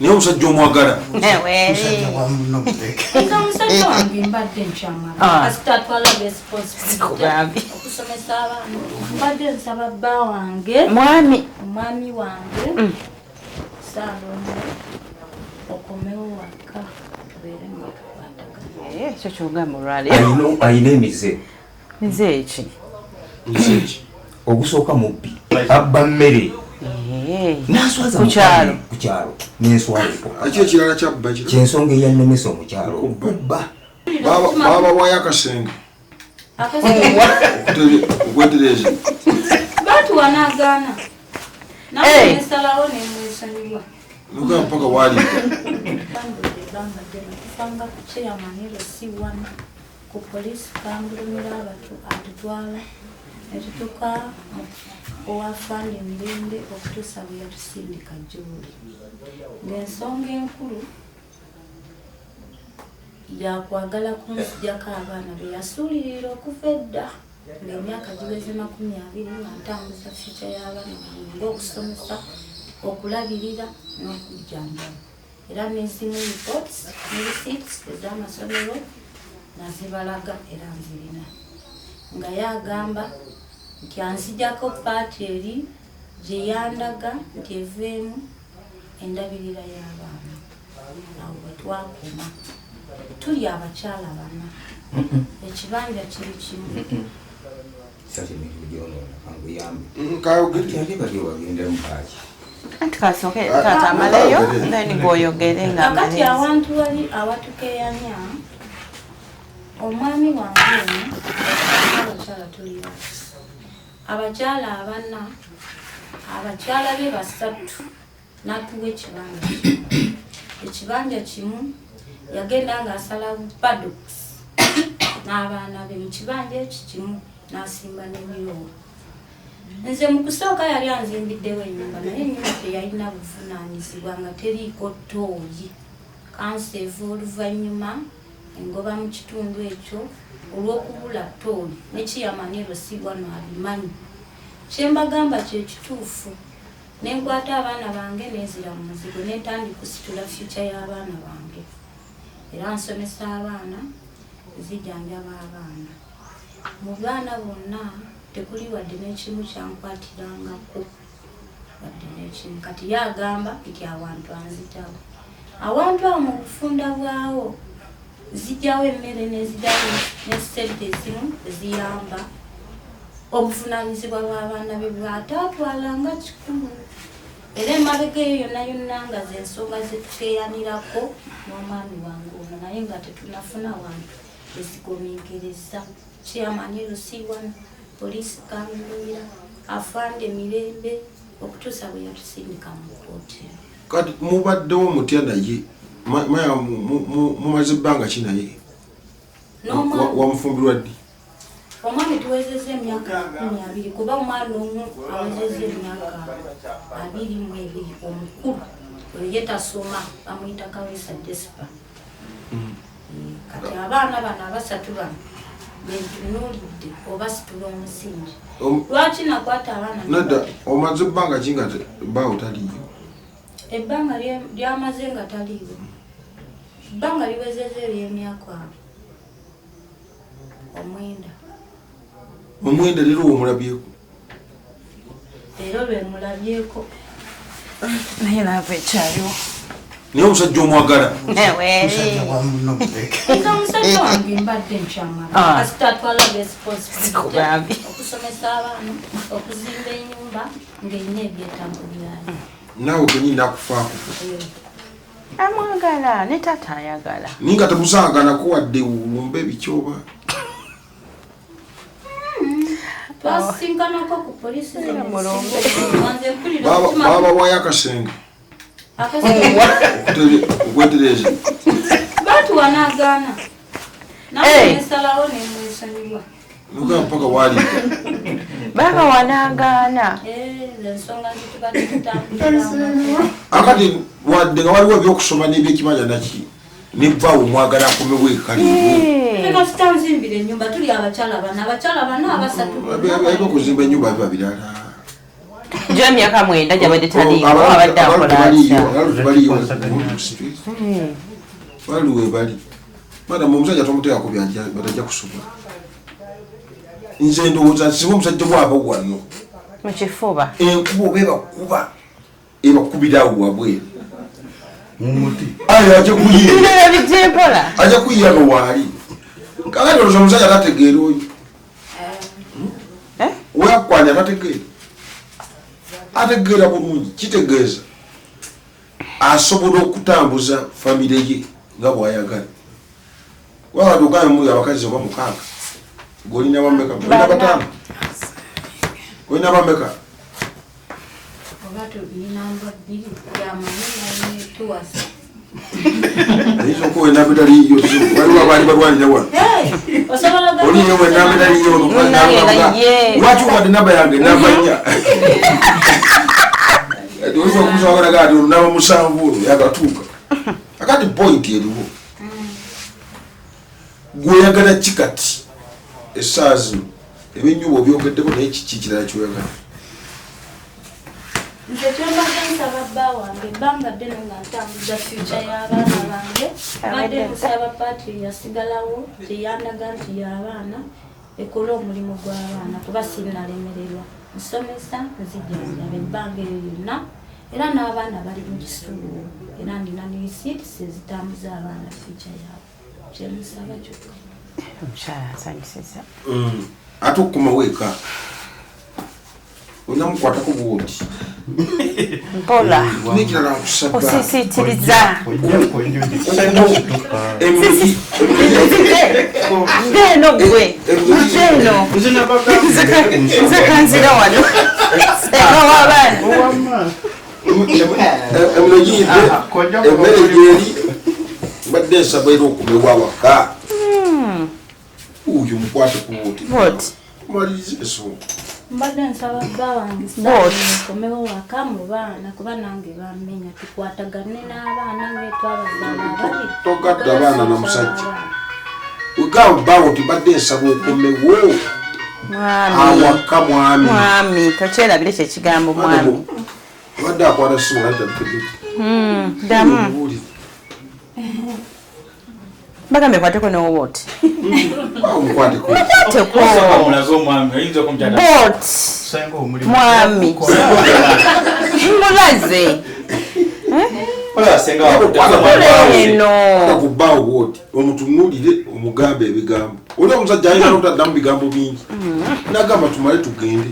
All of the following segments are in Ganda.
Naye omusajja omwagala. Musajja wa muno muleke. Nze omusajja wange mbadde nkyamwagala. Ah. Kasita atwala responsibility Sikugambye. okusomesa abaana. Mbadde nsaba bba wange, Mwami. omwami wange, Ssaalongo, okomewo waka tubeere nga tukwatagana. Ekyo kyogamba olwaleero. Alina emize. Mize eki? Nze ki? Ogusooka mubbi, abba mmere naswaza Ku kyalo. Ku kyalo nenswala epoka. Aki ekirala kyabba kiro. Kyensonga eyannemesa omukyalo okubba. Baba wayo akasenge. Akasente Okwetereza. batuwa n'agaana. Nange Hey. nesalawo nemwesonyiwa. Nogamba mpaka wali. Tambudde ebbanga ddene tufanga ku chairman LC1, ku poliisi kangulumira abatu atutwala ne tutuuka owafande Mirembe okutuusa bwe yatusindika gy'oli, ng'ensonga enkulu yakwagala kunzijako abaana be yasuulirira okuva edda ng'emyaka giweze 20, nga ntambuza future y'abaana bange ng'okusomesa, okulabirira n'okujjanjaba. Era nezimu reports ne receipts ez'amasomero nazibalaga era nzirina, nga yagamba nti anzijako part eri gye yandaga nti eveemu endabirira y'abaana. Awo bwe twakoma. Tuli abakyala bana, ekibanja kiri kimu. Sati emirimu gyonoona, kanguyambe. Kayogere. Ati ate bali wagenda mukaaki. Anti kasooke taata amaleyo, then gwoyogere nga Kakati amaliriza. Awantu wali awatukeyanya, omwami wange ono, abakyala tuli bana, abakyala abana, abakyala be basatu, n'atuwa ekibanja kimu. Ekibanja kimu yagenda ng'asala paddocks n'abaana be mu kibanja eki kimu, n'asimba n'ebiroowo. Nze mu kusooka yali anzimbiddewo ennyumba, naye ennyumba teyalina buvunaanyizibwa nga teriiko ttooyi. Kanseeva oluvannyuma engoba mu kitundu ekyo olw'okubula ttooyi nekiyamaniro si wano abimanyi kyembagamba kyekituufu. Nenkwata abaana bange nenzira mu muzigo, nentandika kusitula future y'abaana bange, era nsomesa abaana, nzijanjaba abaana. Mu baana bonna tekuli wadde n'ekimu kyankwatirangako, wadde n'ekimu. Kati ye agamba nti awantu anzitawo, awantu awo mu bufunda bwawo zijjawo emmere nezijjawo nesente ezimu eziyamba obuvunaanyizibwa bw'abaana be bw'ataatwalanga kikulu. Era emabega eyo yonna yonna nga zensonga zetukeeyanirako n'omwami wange ono, naye nga tetunafuna wantu ezigumiikiriza. Chairman LC1, poliisi kangulumira, afande Mirembe, okutuusa bwe yatusindika mu kooti. Kati mubaddewo mutya naye? Maya, mumaze ebbanga ki naye? N'omwami Wamufumbirwa ddi? Omwami tuwezezza emyaka 20, kuba omwana omu awezezza emyaka 22, omukulu oyo ye tasoma, bamuyita Kawesa Jesper. Kati abaana bano abasatu bano bentunuulidde oba situla omusingi. Lwaki nakwata abaana? Nedda, omaze ebbanga ki nga bbaawo taliiyo? Ebbanga lyamaze nga taliiwo, ebbanga liwezezza ery'emyaka 9. 9? Leero womulabyeko? Leero lwemulabyeko. Naye love ekyaliwo. Naye omusajja omwagala. Musajja wa muno muleke. Nze omusajja wange mbadde nkyamwagala. Ah. Kasita atwala responsibility Sikugambye. okusomesa abaana, okuzimba ennyumba ng'erina ebyetaago byayo. Naawe kenyini nakufaako. Amwagala, ne taata ayagala. Naye nga temusanganako wadde lumbe bikyoba? Twasisinkanako ku poliisi. Mulumbe. Nze mpulira omutima. Baba wayo akasenge. Akasente. Okwetereza. Batuwa n'agaana, nange Hey. nesalawo nemwesonyiwa. Nogamba mpaka wali. Baba wanaagaana. Eh, nze ensonga zitubadde tutambuliramu. Akati wadde nga waliwo ebyokusoma n'ebyekibanja naki nevaawo, omwagala akomewo ekaliwo. Kasita nzimbira ennyumba, tuli abakyala bana, abakyala bana, abasatu. Ebyokuzimba ennyumba biba birala. Jo emyaka 9 gyabadde taliiwo, abadde akola atya? Waliwo bali madam, omusajja tomuteekako batajja kusobola. Nze ndowooza nsiba omusajja bwaba wano mu kifuba, enkuba oba ebakuba ebakubirawo wabweru mumuti. Ayo ajja kuyiira. Bijja mpola. Ajja kuyiira nga waali. Kakati olowooza omusajja tategeera oyo? Eh? Weyakwanya tategeera, ategeera bulungi. Kitegeeza asobola okutambuza famire ye nga bwayagala. Kubanga tugambe muli abakazi oba 6, golina bameka? Olina 5, olina bameka? Oba tulinamba 2 yamanyi naye tuwasa. Ayinza okuba enamba etaliyo. Waliwo abaali balwanira wano. Osobola. Oliyo enamba etaliyo. Munnange nga ye. Lwaki owadde namba yange namba 4? Oyinza okumusabagalaga ati olunamba 7 olwo yakatuuka. Akati point eriwo, gweyagala ki kati essaawa zino? Ebyenyuba obyogeddeko, naye kiki ekirala kyoyagala? Nze kyembadde nsaba bba wange, ebbanga ddene nga ntambuza future y'abaana bange, badde nsaba part yasigalawo gyeyandaga nti y'abaana ekole omulimu gw'abaana, kuba sinnalemererwa, nsomesa, nzijanjaba ebbanga eryo lyonna, era n'abaana bali mu kisulo, era ndina ne receipts ezitambuza abaana future yaabwe. Kyemusaba kyokka. Omukyala asanyusiza. Ate okukomawo eka onamukwatako bwoti. Mpola. Nekirala nkusaba. Osisiitiriza. Emiri. Nze eno, gwe nze eno, nze kanzira wano senga w'abaana. Emiro giyidde, emmere gyeri. Mbadde nsaba era okumewa awaka oyo mukwate ku bwoti. Bwoti. Tumalirize ensonga. Mbadde nsaba bba wange Bw'oti. nkomewo waka mu baana, kuba nange bamenya, tukwatagane n'abaana ngaetwabazaala ababiri. Togatta abaana na musajja. Wegamba bbaawo nti mbadde nsaba okomewo Mwami. awaka, mwami. Mwami, tokyerabire kyekigambo mwami. Abadde akwata simu natabikede. Ddamu. Bagambye kwateko n'owooti. Omukwateko. Kwateko. Mulaze omwami oyinza okumutata. Bot. Senga omulimu. Mwami, mulaze. Olaba senga. Eno. Ku bbaawo bwoti, omutunuulire, omugambe ebigambo. Oli omusajja ayinza nokutaddamu bigambo bingi, nagamba tumale tugende.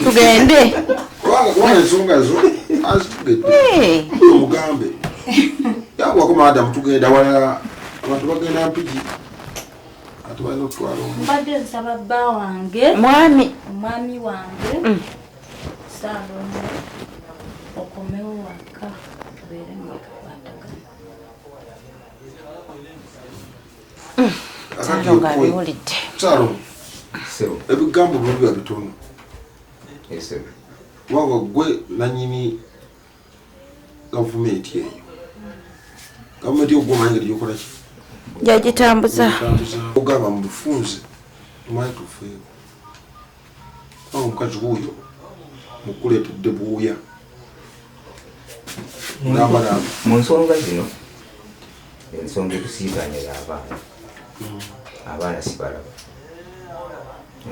Tugende. Kubanga ensonga zo azitugedde. Eh, omugambe yangwako, madamu, tugenda walala, abantu bagenda Mpigi, ate balina okutwala omu. Mbadde nsaba bba wange, Mwami. omwami wange Saalongo, okomewo waka tubeere nga tukwatagana. Akati. Saalongo abiwulidde. Saalongo. Sebo. Ebigambo bino biba bitono. Sebo. Kubanga gwe nanyini gavumenti eyo, gavumenti eyo gwomanyi ngeri gyokola ki. Yagitambuza. Ogamba mu bufunze, tumanyi tufeewo, kubanga omukazi wuuyo mukuleetedde buuya nambalamba. Mu nsonga zino, ensonga etusiiganya y'abaana. Abaana sibalaba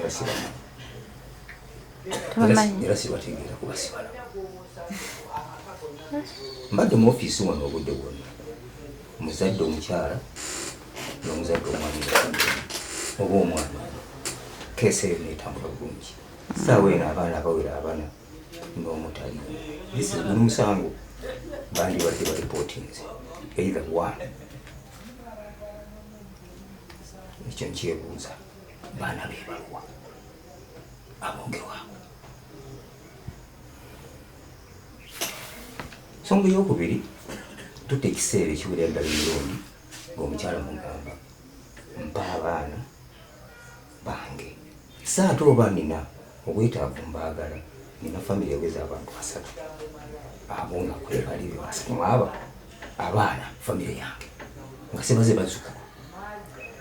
era sibalaba. Tobamanyi. Era sibategeera kuba sibalaba. Mbadde mu ofiisi wano obudde bwonna, muzadde omukyala n'omuzadde omwami oba omwana, case eyo netambula bulungi. Saawa eno abaana abawera abana n'omutaliwo. This is guno musango bandibadde baripootinze either one. Ekyo nkyebuuza, baana bebaluwa abongerwako? Nsonga eyokubiri, tutta ekiseera ekiwerera ddala emirundi ng'omukyala mugamba, mpa abaana bange, saate oba nina obwetaavu, mbaagala, nina famire eweza abantu 3, abo nga kwebali be 3 mwaba abaana, famire yange nga sibaze bazzukulu.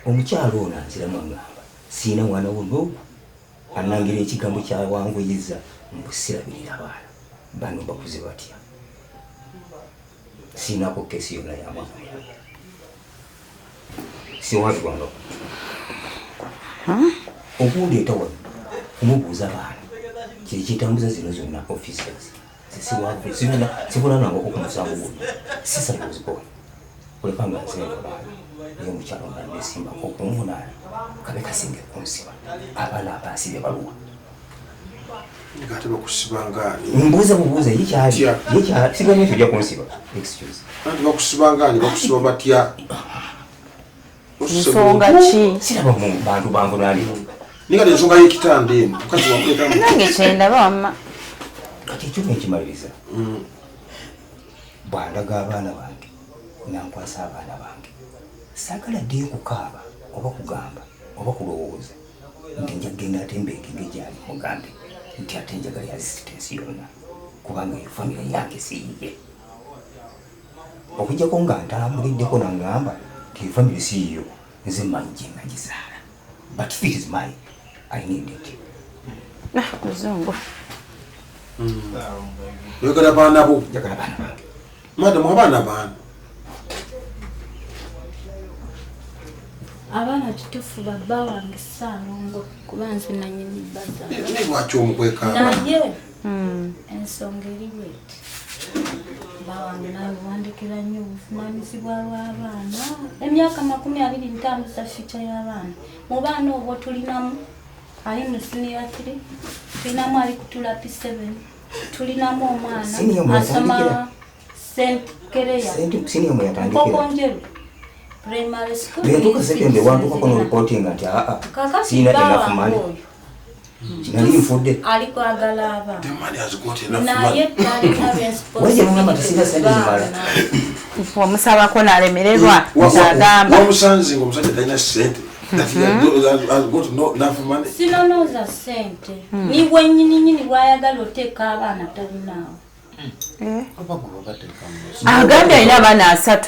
Omukyala ono anziramu aŋŋamba, siina mwana wo n'ogwo. Anangira ekigambo kyawanguyiza mbu sirabirira abaana bano bakuze batya. Siinako kesi yonna yamwana muyaye. Siwabibwanga okundeeta wano kumubuuza abaana kiri kitambuza zino zonna officers sibonanangako ku musango guno sisalibuzikola kuleka nga nze abaana naye omukyalo nga nesimbako okunvunaana kabe kasinge kunsiba abaana abansibye baluwa. Ate bakusibanga ani? Mbuuza bubuuza ye kyali ye kyali siganyi nti ojja kunsiba excuse. Anti bakusibanga ani bakusiba batya? Nsonga ki? Siraba mu bantu banvunaanira. Naye kati ensonga y'ekitanda eno mukazi wamuleeta Nange kyendaba wamma. Kati ekyo bwe nkimaliriza bw'andaga abaana bange nankwasa abaana bange saagala ddeyo kukaaba oba kugamba oba kulowooza nti nja kugenda ate mbeekenge gyali mugambe nti ate njagala assistance yonna kubanga eyo famire yange siyiye okujjako nga ntambuliddeko naŋŋamba nti eyo famire siyiyo nze mmanyi gye nagizaala but if it is mine I need it. Ah, muzungu. Oyagala baana bo. Njagala baana bange. Madamu abaana baana. Abaana kituufu babba wange Ssaalongo kuba nze nanyini bazaala. Naye lwaki omukweka abaana? Naye ensonga eri bweti, bba wange nawe wandekera nnyo obuvunaanyizibwa bw'abaana emyaka 20 ntambuza future y'abaana. Mu baana obwo tulinamu ali mu senior 3, tulinamu ali kutula P7, tulinamu omwana Senior mwe asoma yatandikira? St Kereya Senior mwe yatandikira. Nkokonjeru primary school. Bwe yatuuka secondary wantuukako n'oreportinga nti aa Kakati sirina bba enough wange money. oyo Nali nfudde. ali kwagala abaana The man has got enough naye money. talina Wajja n'ogamba nti sirina ssente zimala. Wamusabako n'alemererwa agamba. Wamusanze ng'omusajja talina ssente. That he has got no enough money. Sinonooza ssente ni bwennyininyini bwayagala oteeka abaana talinaawo. Agambye alina abaana 3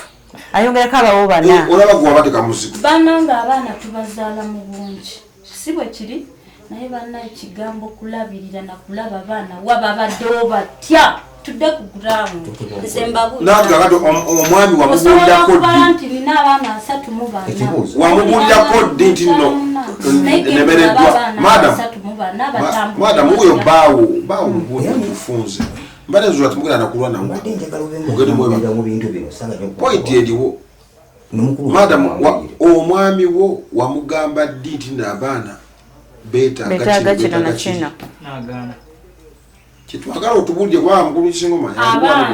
ayongerako abawo 4. Olaba gwe wabateeka muzigo. Bananga abaana tubazaala mu bungi si bwe kiri naye banna ekigambo kulabirira nakulaba baana wababaddewo batya tudde ku ground nze Naati kakati omwami osobola wamubuulirako okubala ddi? nti nina abaana 34. Ekibuuzo. Wamubuulirako ddi nti nno nemereddwa? Madam, madam wuuyo bbaawo bbaawo mubuulire mufunze. Mbadde nzula temugenda nakulwa nawe. Mbadde njagala obe Mugende mwebaka. ng'obuulira mu bintu bino sanga nnyo Point eriwo. Nomukulu Madam, wamwanguyire. omwami wo wamugamba ddi nti nno abaana beetaaga Betaaga kino, kino na beetaaga kiri? kino. Nagaana. Kyetwagala otubuulire kubanga mukulu Singoma Abaana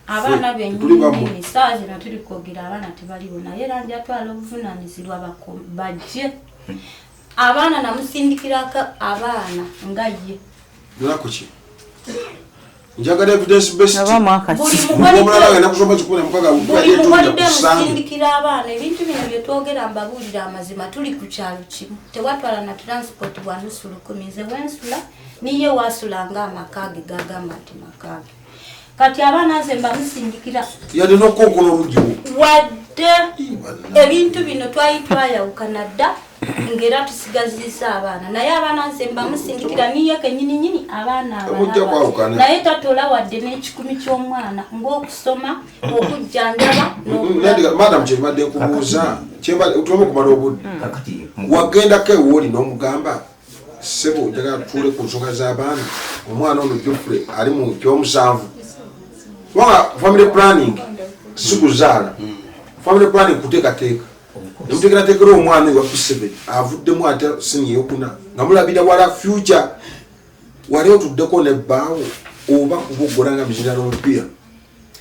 abaana tuli bammwe. bennyininyini saawa zino tuli kwogera abaana tebaliwo naye era njatwala obuvunaanyizibwa bajje abaana namusindikirako abaana nga ye. Lunaku ki? Njagala evidence based. Oba mwaka Buli ki? Omulala agenda kusoma 16 buli mukolidde ku Sande. musindikira abaana ebintu bino byetwogera mbabuulira amazima tuli ku kyalo kimu tewatwala na transport bwa nusu 1000 nze wensula niye wasulanga amaka ge gagamba nti makage kati abaana nze mbamusindikira Yadde n'okukonkona oluggiwo. Wadde ebintu bino twali twayawukana dda ng'era tusigazizza abaana naye abaana nze mbamusindikira niye kenyininyini abaana Mujja abalaba kwawukana. Naye tatola wadde n'ekikumi ky'omwana ng'okusoma okujjanjaba n'okulaba. Madam kyembadde nkubuuza tuleme okumala obudde. Kakati Wagendako ewooli n'omugamba ssebo njagala tutuule ku nsonga z'abaana omwana ono Geoffrey ali mu kyomusanvu kubanga family planning si kuzaala family planning kuteekateeka nemuteekerateekera omwana oyo wa P7 avuddemu ate siniya eyokuna nga mulabira wala future wali otuddeko nebbaawo oba kuboggola nga mizinda n'omupiira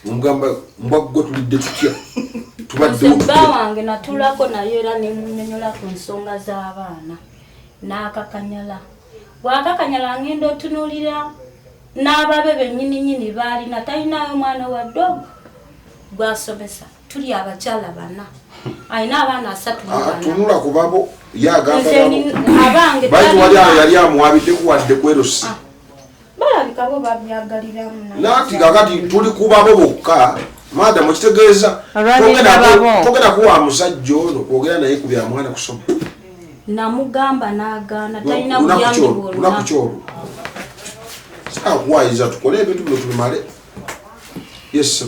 omugamba mbwa gwe tulidde tutya Nze tubaddewo bba tutya. Wange natuulako naye era nemunyonyola ku nsonga z'abaana n'akakanyala bw'akakanyala ngenda otunuulira n'ababe bennyininyini baalina talinayo mwana wa ddogo gw'asomesa tuli abakyala bana alina abaana 34. Tunula ku babo ye agamba Nze babo abange baitu wali awo talina yali amuwabiddeko wadde kwerosi. Balabika bo babyagaliramu naye. Naati kakati tuli ku babo bokka madamu okitegeeza Olwabirira babo. togenda kuwa musajja ono kwogera naye ku bya mwana kusoma. Namugamba n'agaana, talina buyambi bwonna. Lunaku kyolwo saakuwayiza, tukole ebintu bino tubimale. Yes.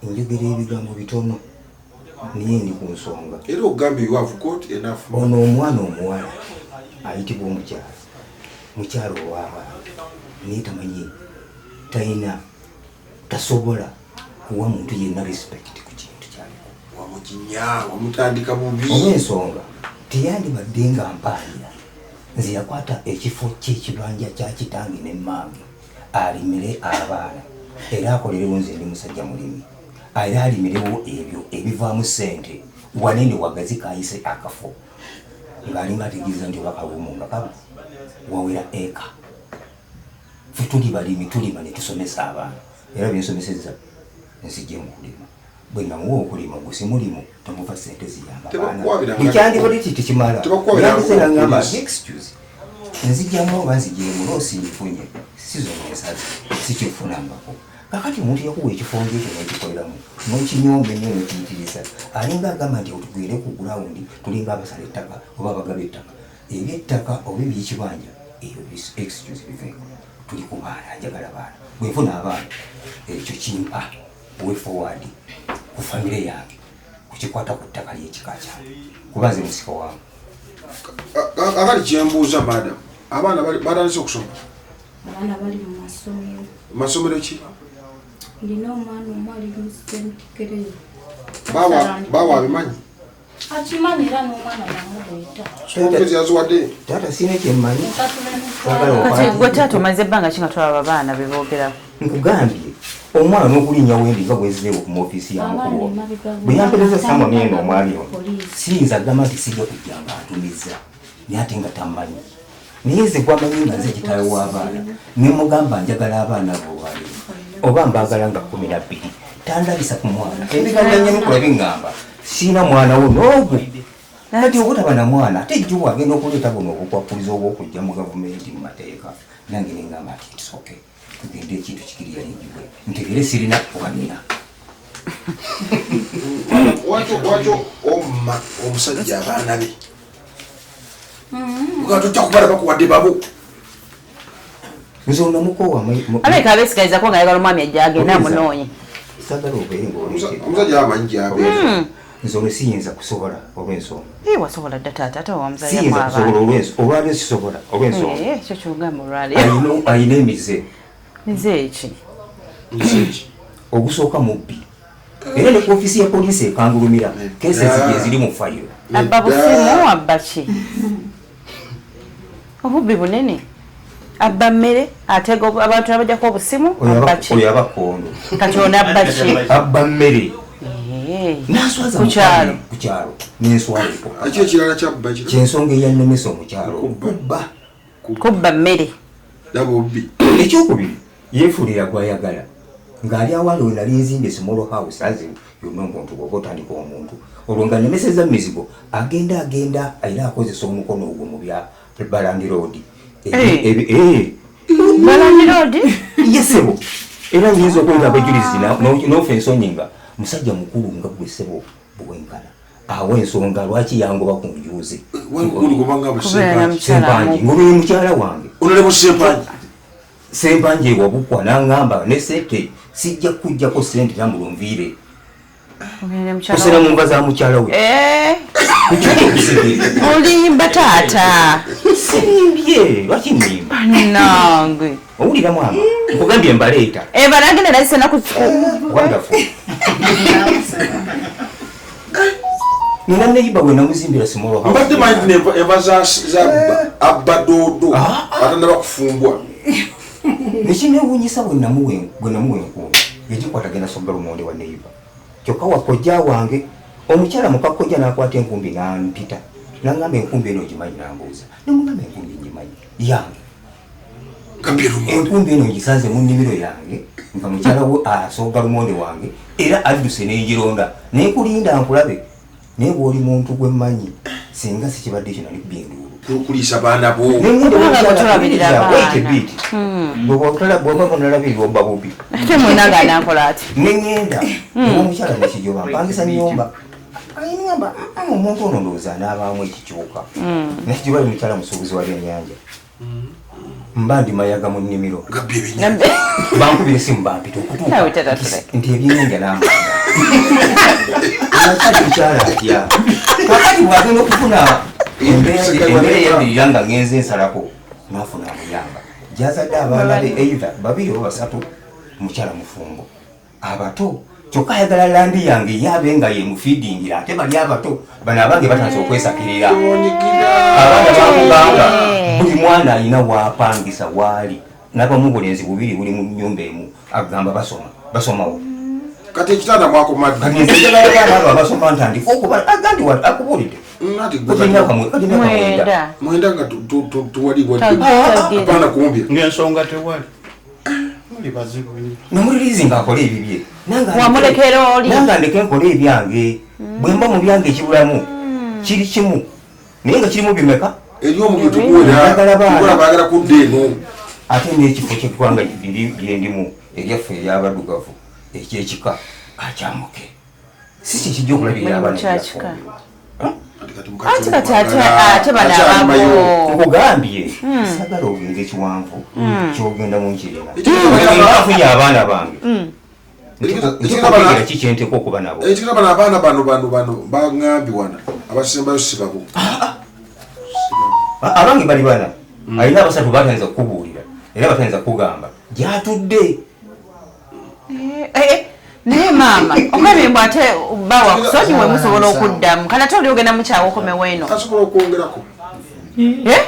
Njogera ebigambo bitono, naye ndi ku nsonga. Era ogambye you have got enough. Ono omwana omuwala ayitibwa omukyala, mukyala ow'abaana, naye tamanyi, talina, tasobola kuwa muntu yenna respect ku kintu kyaliko. Wamukinya, wamutandika bubi. Olw'ensonga teyandibadde nga mpaanira nze, yakwata ekifo ky'ekibanja kya kitange ne mmange alimire abaana era akolerewo. Nze ndi musajja mulimi, era alimirewo ebyo ebivaamu ssente wanene wagazi kayise akafo ng'alinga ategeeza nti oba kaluumu nga kaba wawera eka. Ffe tuli balimi, tulima ne tusomesa abaana, era byensomesezza nzijje mu kulima. Bwe namuwa okulima, gwe si mulimu, temuva ssente ziyamba baana. Ekyandibadde ki tekimala. Tebakuwabiranga Yandise nangamba poliisi. excuse, nzijjamu oba nzigyemu, loss nfunye sizoni ensazi sikifunangako. Kakati omuntu yakuwa ekifo ngaekyo nokikoleramu nokinyomba ennyo nokiyitiriza, alinga agamba nti otugwere ku ground, tulinga abasala ettaka oba abagaba ettaka, ebyettaka oba ebyekibanja. Ebyo excuse biveeko, tuli ku baana. Njagala baana, bwenfuna abaana ekyo kimpa way forward ku famire yange kukikwata ku ttaka ly'ekika kyange, kuba nze musika wange. Akali kyembuuza, madam, abaana batandise okusoma? Abaana bali mu masomero. Masomero ki? Ndina omwana omu ali mu St. Bawa abimanyi? Akimanyi, era n'omwana namuleeta. School fees yaziwadde? Taata, sina kyemmanyi. Nsasula Twagala emitwalo. Kati gwe taata, omaze ebbanga ki nga twalaba abaana beboogeraku? Nkugambye, omwana n'okulinnya wendi nga bwenzizeewo ku ofiisi ya mukulu wa bwe yampereza samoni eno, omwami ono siyinza agamba nti sijja kujja nga ntumizza, naye ate nga tammanyi. Naye nze gwamanyi nga nze kitaawe w'abaana, ne mugamba njagala abaana abo olwaleero oba mbaagala nga 12, tandabisa ku mwana. Ebigambo byanyanukula biŋŋamba siina mwana wo n'ogwo. Kati obutaba na mwana, ate jjuwa agenda okuleeta buno obukwakkulizo obw'okujja mu gavumenti mu mateeka, nange neŋŋamba nti it's okay, tugende ekintu kikiri yalingibwe ntegere sirina oba nina. Wakyo omma omusajja abaana be nga tojja kubala bakuwadde babo. Nze onamukoowa. Alabika abeesigalizako nga ayagala omwami ajja agende amunoonye. Sagala obeere ngaoleetedde. Omusajja amanyi gyabeera. Nze ono siyinza kusobola olw'ensonga. Ee, wasobola dda taata, ate wamuzaliramu Siyinza kusobola abaana. Olwaliro sisobola olw'ensonga. Eh, ekyo kyogamba olwaleero. Alina emize. Mize eki? Ogusooka mubbi, era ne ku ofiisi ya poliisi ekangulumira cases gye ziri mu fayiro. Abba busimu, abba ki? Obubbi bunene, abba mmere, atega abantu abajjako obusimu. Abba ki? Oyo aba kondo. Kati ono abba ki? Abba mmere. Eh, Naswaza ku kyalo. Ku kyalo nenswaleko. Aki ekirala kyabba kiro? Kyensonga eyannemesa omukyalo. Kubba. Kubba. Kubba mmere. Daba obbi. Ekyokubiri, yeefuulira gwayagala ng'ali awali we nali nzimbye small house azi yonna. Omuntu bw'oba otandika omuntu olwo nga nemeseza mizigo, agenda agenda era akozesa omukono ogwo mu bya balandlord. Eh. Balandlord? Ye ssebo, era nyinza okweta abajulizi n'ofa ensonyi nga musajja mukulu nga gwe ssebo bwenkana awo ensonga lwaki yangoba ku njuzi. Gubanga. Kubeera na mukyala. Sempangi ngobeye mukyala wange. Onolebo Sempangi. Sempangi ewabukwa naŋŋamba ne sente sijja kujjako sente, tambula onviire. Kubeera mukyala. Kusera mu nva za mukyala we. Eh, Kukyali. Olimba taata. Sirimbye, lwaki nnimba? Nange. Owulira mwama, nkugambye mbaleeta. Eba nagenda nayise naku. Wonderful. Nina neighbor bwe namuzimbira small house. Mbadde manyi nti enva za abba doodo atannaba kufumbwa. Nekinewuunyisa, bwe namuwa enkumbi yagikwatagenda soga lumonde wa neighbor, kyokka wakojja wange omukyala mukakojja n'akwata enkumbi n'ampita n'aŋŋamba, "Enkumbi eno ogimanyi?" Nambuuza, nemugamba, "Enkumbi ngimanyi, yange." Gambye lumonde. Enkumbi eno ngisanze mu nnimiro yange nga mukyala we asooga lumonde wange, era adduse n'egironda nekulinda nkulabe, naye bw'oli muntu gwe mmanyi, singa sikibadde ekyo nali kubya enduulu. Kuliisa baana bo. Kubanga bwe tulabirira abaana. Bw'oba bonalabirira obba bubi. Ate mwena nga anankola ati. Neŋŋenda omukyala nekijoba mpangisa nyumba ayinga. Nengamba omuntu ono ndowooza anaabaamu ekikyuka. Naye gye bali mukyala musuubuzi wa byennyanja. Mba ndi mayaga mu nnimiro. Bankubira esimu bampita okutuuka nti ebyennyanja n'amanda. Nakyali mukyala atya. Kakati bw'agenda okufuna embeera eyabirira nga ngenze nsalako n'afuna amuyamba. Gy'azadde abaana be either babiri oba basatu, mukyala mufumbo. Abato kyokka ayagala landi yange ye abe nga yemufiidingira, ate bali abato bano abange batandise okwesakirira. Abaana bakugamba buli mwana alina waapangisa waali, n'abamu bulenzi bubiri buli mu nyumba emu, agamba basoma basomawo. Kati ekitanda mwakomadde. Kati nze njagala abaana abo abasoma ntandika okuba agandi akubuulidde. Nati gwe kati emyaka kati emyaka 9. 9. 9 nga tuwali wadde. Tagira. Apaana kumbya. Ng'ensonga tewali, muli bazibu nnyo. Namulirizi ng'akola ebibye. Wamulekera oli. Nange andeke nkole ebyange. Bwe mba mu byange ekibulamu kiri kimu, naye nga kirimu bimeka? Eri omulyo tukuwera. Njagala baana. Tukola baagala kudda eno. Ate n'ekifo ky'eggwanga liri lyendimu eryaffe ery'abaddugavu ekyekika akyamuke si kyekijja okulabirira Mulimu abaana. kyakika. Ati kati mukazi Anti kati ate omwagala, ate bano akyalimayo. ababo. Nkugambye sagala ogenda ekiwanvu kyogenda mu nkirina Ekigenda nfunye abaana bange Ekigenda nteekera kikyenteeka okuba nabo. Ekigenda bano abaana bano baŋŋambye wana abasembayo si babo. Abange bali bana, alina abasatu batayinza kukubuulira era batayinza kukugamba gyatudde. Eh, eh, naye maama ogambye mbu ate bawa kusonyiwe musobola okuddamu, kati ate oli ogenda mukyawa okomewo eno. Asobola okwongerako. Eh?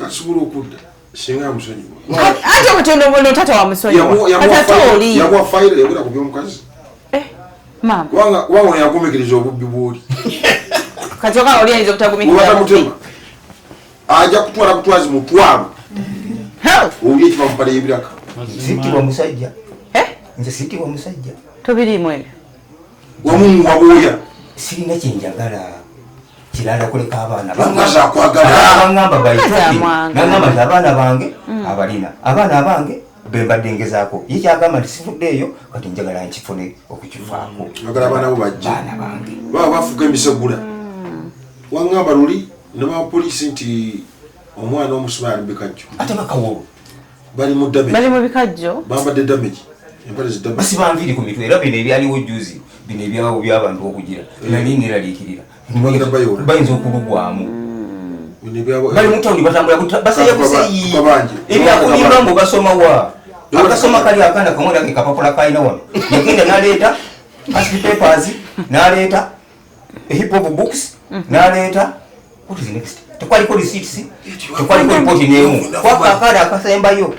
Asobola okudda singa amusonyiwa. Ate obutono buno taata wamusonyiwa, kati ate oli Yamuwa fayiro yogera ku by'omukazi. Eh, maama. Kubanga ono yagumiikiriza obubbi bw'oli. Kati oka oli ayinza obutagumikiriza bubbi. Webatamutema ajja kutwala butwazi mutwalo oli ekiva mu mpale y'ebiraka. Sittibwa musajja. Eh? Nze sittibwa musajja. Tobiriimu ebyo. Wamumuwa bwoya. Sirina kyenjagala kirala kuleka abaana. Omukazi akwagala. Baŋŋamba Omukazi amwagala. nagamba nti abaana bange abalina abaana abange bembadde ngezaako, ye kyagamba nti sivuddeeyo, kati njagala nkifune okukivaako. Njagala abaana bo bajje. Baana bange. Baba bafuka emisegula. Waŋŋamba luli ne bapoliisi nti omwana omusoma ali mu bikajjo. Ate bakawolo. Bali mu damage. Bali mu bikajjo. Bambadde damage, empale zi damage. Basiba nviiri ku mitwe, era bino ebyaliwo juzi bino ebyawo by'abantu okugira nali neraliikirira. Bagenda bayoola. Bayinza okulugwamu. Bino ebyabo- Bali mu tawuni batambula baseeya buseeyi. Kabanje. Ebyakulimba mbu basoma wa akasoma kali akaana kamwe nake kapapula kalina wano, yagenda naleeta past papers, naleeta heap of books, naleeta what is next, tekwaliko receipts, tekwaliko report n'emu kwaka akaana akasembayo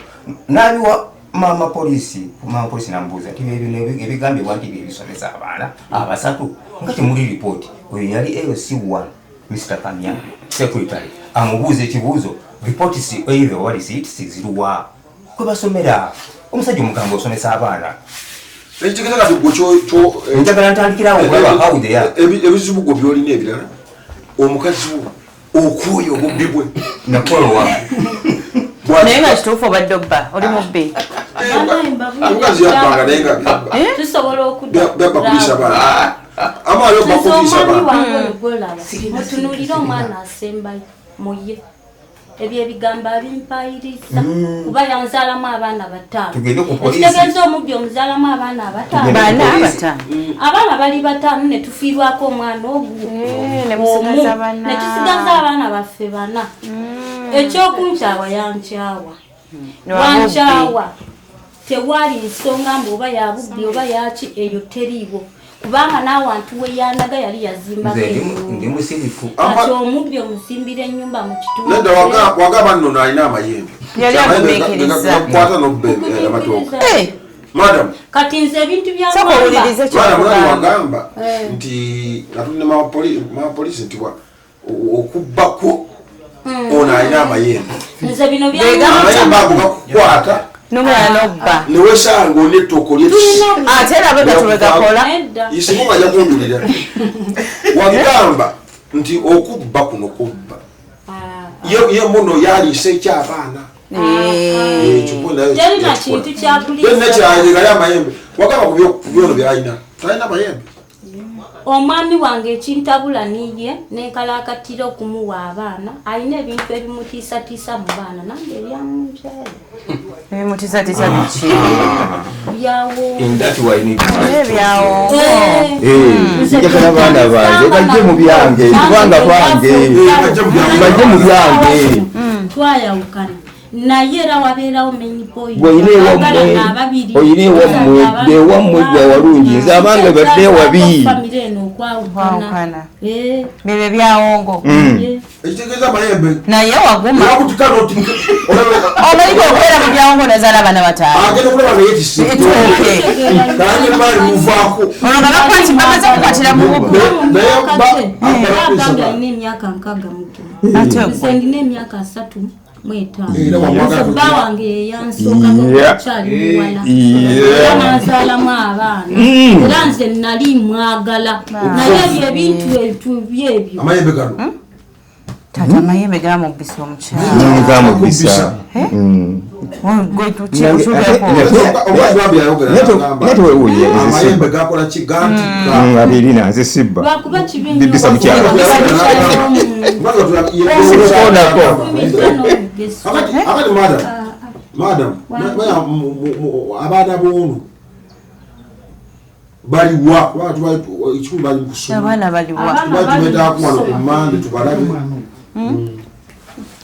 nabiwa maama polisi. Maama polisi nambuuza nti bino ebigambibwa nti byebisomesa abaana abasatu nga temuli report. Oyo yali LC1 Mr Kamya secretary amubuuza ekibuuzo, reports either oba receipts ziruwa kwe basomera? Omusajja omugamba osomesa abaana. Ekitegeeza kati gwe Njagala ntandikirawo okulaba how they are. Ebizibu gwe byolina ebirala, omukazi wo okwoyo obubbi bwe. Nakolowa. Naye nga kituufu obadde obba, oli mubbi. Omukazi yabbanga naye nga Tusobola okudda. Byabba kuliisa baana, amaali obba Nze kuliisa omwami baana. wange oyo gwolaba, mutunuulire omwana asembayo muye, ebyo ebigambo abimpayiriza kuba yanzaalamu abaana bataano. Tugende ku poliisi. Ekitegeeza omubbi omuzaalamu abaana abataano. Tugende ku Bana poliisi. 5. Abaana bali bataano ne tufiirwako omwana ogwo Eh, ne musigaza omu. bana. Ne tusigaza abaana baffe bana. Ekyokunkyawa yankyawa. Wankyawa tewali nsonga mbu oba yabubbi oba yaki, eyo teriiwo kubanga n'awantu we yanaga yali yazimbako Nze ennyumba. ndi musirifu. Kati omubbi omuzimbira ennyumba mu kitundu. Nedda, wagamba nno nalina amayembe. Yali agumiikiriza. Gakukwata nobba amatooka. Eh, Madam. Kati nze ebintu bya Sooka owulirize Madam nani. kyokugamba. Wagamba nti atulina mapolisi nti okubbako ono alina amayembe. Nze bino Begamba- Amayembe ago gakukwata Nomwana nobba. newesanga olina ettooka olyetisi. Ate era bwe gakola. Nedda. Isimu nga jakunjulira wagamba nti okubba kuno kubba ye muno yaliisa ekyabaana. Ekyo ko naye Terina yakikola. kintu kyakuliisa. Ye nekyali amayembe wagamba ku byono byalina, talina mayembe. Omwami wange ekintabula niye nenkalakatira okumuwa abaana, alina ebintu ebimutiisatiisa mu baana, nange ebyamunkyala. Ebimutiisatiisa biki? Byawo. In that way I need to Ebyawo. Njagala abaana bange bajje mu byange, kubanga bange bajje mu byange. Twayawukana naye era wabeerawo main point. Bw'olina ewammwe, olina ewammwe, dda ewammwe gwe awalungi, nze abange badde ewabi. Famire eno okwawukana. Kwawukana. Bebe byawongo. Ekitegeeza amayembe Naye waguma. Erakutika n'otika. Omanyi okubeera mu byawongo nazaala abaana bataano. Agenda okulaba nga yeetisse. Ettooke. Nange maali muvaako. Olwo nga bakwati bamaze kukwatira mu bubbo. Naye Agambye alina emyaka 65. Ate Nze ndina emyaka 35. Era wamwagala Nze bba wange yeyansookako ngakyali muwala. Era n'anzaalamu abaana. Era nze nali mwagala. Naye ebyo ebintu byebyo. Amayembe gano. Taata amayembe gamubbisa omukyala. Gamubisa. Gwe tukyeko. Omukazi wambi yayogera n'agamba, Naye tewewuunya, nze amayembe sibba. gakola ki? Gantikka. Abirina nze sibba. Lwakuba kibi nnyo Bibisa mukyala. Omukazi Fumiza n'omugeso. Akati madam, madam, abaana b'ono baliwa? Kubanga ekikulu bali mu kusoma. Abaana baliwa? Abaana Tuba tubeetaako wano ku Mmande tubalabe.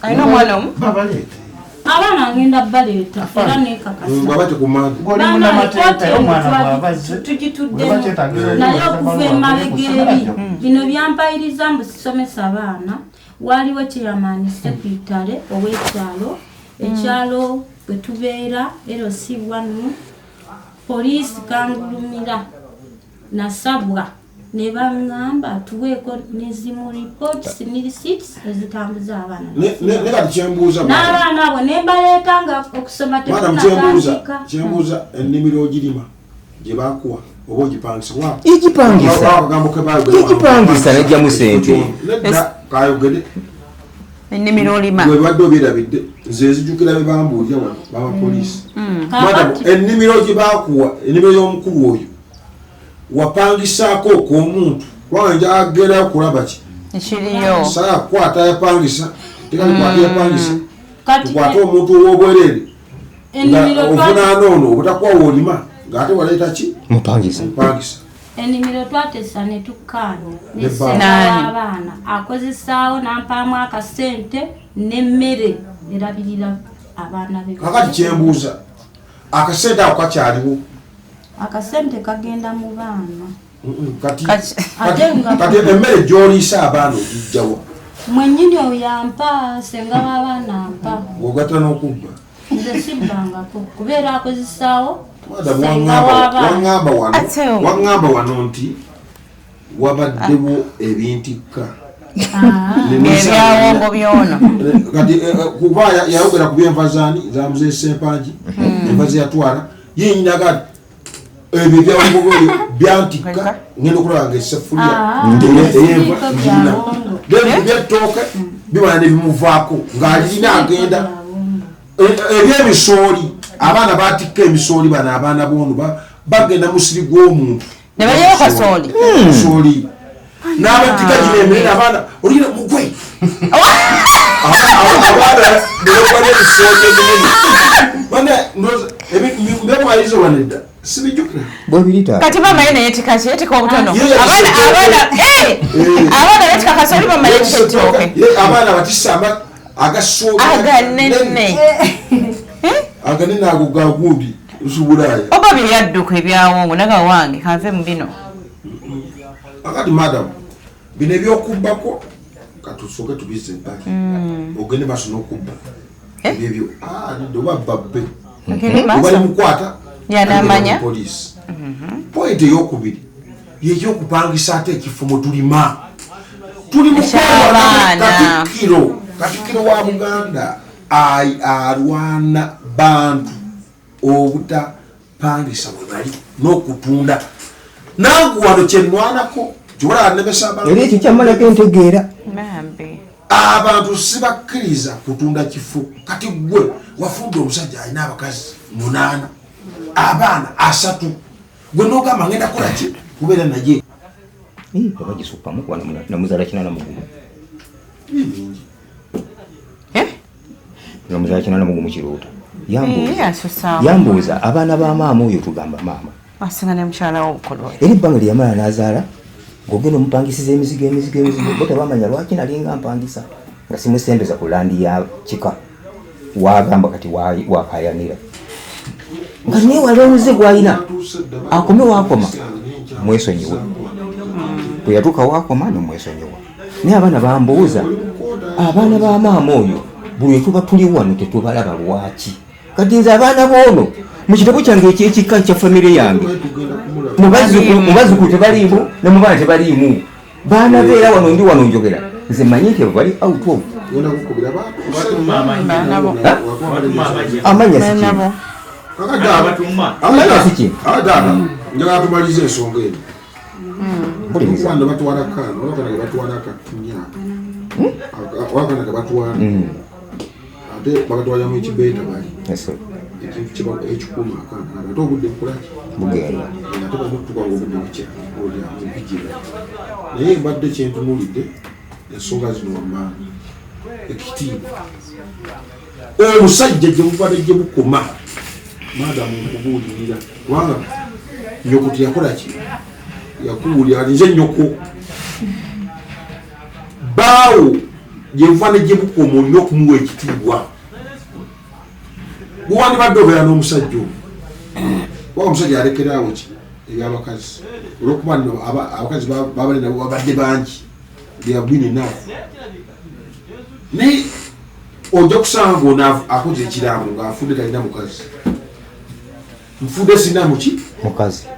Alina omwana omu? Babaleete. Abaana ngenda baleeta era nekakasa. Babate ku Mmande. Gwe oli munnamateeka, omwana bw'aba azze, Tugituddemu. bwe bakyetaagisa Naye okuweza okuva ebbaluwa emabega kusomera eri gyo. bino byampayiriza mbu sisomesa abaana. Waliwo kyeyamaani sekuitale ow'ekyalo, ekyalo bwe tubeera LC1, poliisi kangulumira nasabwa ne baŋŋamba tuweeko nezimu reports ne receipts ezitambuza abaana. Ne kati kyembuuza, madam. N'abaana abo ne mbaleeta nga okusoma Madam, kyembuuza, tekunatandika. kyembuuza, ennimiro ogirima gye bakuwa oba ogipangisa? Igipangisa. Akagambo ke bayogera. Igipangisa n'eggyamu ssente. Nedda, kayogere. Ennimiro olima? Gwe badde obyerabidde, nze nzijukira bye bambuulira wano babapoliisi. Madam, Kaakati ennimiro gye bakuwa, ennimiro y'omukulu oyo, wapangisaako okw'omuntu? Kubanga njagerayo kulaba ki Ekiriyo. Saga kukwata yapangisa, tekalikwata yapangisa. Kati Tukwate omuntu ow'obwereere nga ennimiro ovunaana ono obutakuwa woolima ng'ate waleeta ki? Mupangisa. Mupangisa. Ennimiro twatesa ne tukkaanya Ne ne bba. ssenga Nani? w'abaana akozesaawo n'ampaamu akasente n'emmere erabirira abaana be. Kakati kyembuuza, akasente ako kakyaliwo? Akasente kagenda mu baana. Kati Kati- Ate nga kati emmere gy'oliisa abaana ogijjawa? Mwennyini oyo ampa, senga w'abaana ampa. Ng'ogatta n'okubba. Nze sibbangako kubeera akozesaawo Madam, senga w'abaana. waŋŋamba wano, Ate waŋŋamba wano nti wabaddewo ebintikka. Ng'ebyawongo byono. Kati kuba yayogera ku byenva zaani, za muzeeyi Sempangi, enva ze yatwala ye nyinaga nti ebyo ebyawongo byo byantikka, ngenda okulaba nga esefulya eyenva Siriiko ngirina. byawongo. Then ebyetooke bimala ne bimuvaako ng'alirina agenda. Ebyemisooli, abaana batikka emisooli, bano abaana boono bagenda musiri gw'omuntu. Ne balyayo kasooli? Kasooli n'abatika gino eminene, abaana olina mugwe abaana nebakuba n'ebisooli ebinene. Bana mbemwalizo wano edda sibijjukira. Bwebirita. Kati maama ye neyetika ki? Yetika obutono. Ye Abaana yetika abaana abaana betika kasooli, maama yetika ettooke. Ye abaana batisse agasooli Aganene. Aganene ago gagundi zubulaaya. Oba byeyadduka ebyawongo naga wange kanve mu bino. Akati madam, bino ebyokubbako katusooke tubizze ebbali, ogende maaso n'okubba ebyebyo. Nedda, oba babbe Ogende maaso. obali mukwata. Yanamanya. Poliisi. Point eyokubiri yekyokupangisa ate ekifo mwe tulima, tuli mu Eky'abaana. Katikkiro, katikkiro wa Buganda alwana bantu obutapangisa bwe bali n'okutunda. Nange wano kyenwanako kyobalaba nemesa abantu. Era ekyo kyammalako entegeera. Bambi. Abantu sibakkiriza kutunda kifo. Kati gwe wafudde omusajja alina abakazi 8, abaana 30, gwe nogamba ngenda kukola ki? Kubeera naye. Oba gisukkamu, kuba namuzaala 81. Eh? Namuzaala 81 Kiruuta. Eh, asusaamu. Yambuuza abaana ba maama oyo, tugamba maama. Asinga ne mukyala wo obukulu. Era ebbanga lyeyamala n'azaala, ng'ogenda omupangisiza emizigo, emizigo, emizigo, bo tebamanya lwaki nalinga mpangisa nga simusembeza ku land ya kika. Wagamba kati wakayanira nga newala omuze gwalina akome wakoma mwesonyiwe. Bwe yatuuka wakoma nomwesonyiwa, naye abaana bambuuza, abaana ba maama oyo buli wetuba tuli wano tetubalaba, lwaki? Kati nze abaana boono mu kitabo kyange ekyekika kya famire yange, mu bazzukulu tebaliimu, ne mu baana tebaliimu. Baana beera wano, ndi wano njogera, nze manyi nti bali out of amanya si kintu. Amanya si kintu. Njagala tumalize ensonga eno. Mpuliriza. Okuba batwala kaana, olwakana ge batwala akatunya, olwakana ge batwala, ate bakatwaliramu ekibeeta bali ekintu ekikulu akaana, ate obudde bukolaki? Bugenda. Ate bamutuka nga obudde bukya olyamubigira. Naye mbadde kyentunuulidde ensonga zino wammanga, ekitiibwa omusajja gye bubadde gye bukoma. Madamu, nkubuulirira, kubanga nyoko teyakola ki, yakubuulira. Kati nze nyoko baawo, gyebuva ne gye bukoma olina okumuwa ekitiibwa. Buwandibadde obeera n'omusajja omwo, kuba omusajja alekeraawo ki ebyabakazi, olwokuba nno abakazi babali nabo babadde bangi, they have been enough. Naye ojja kusanga ngaono akoze ekiraamo ng'afudde talina mukazi. Nfudde sina muki. Mukazi.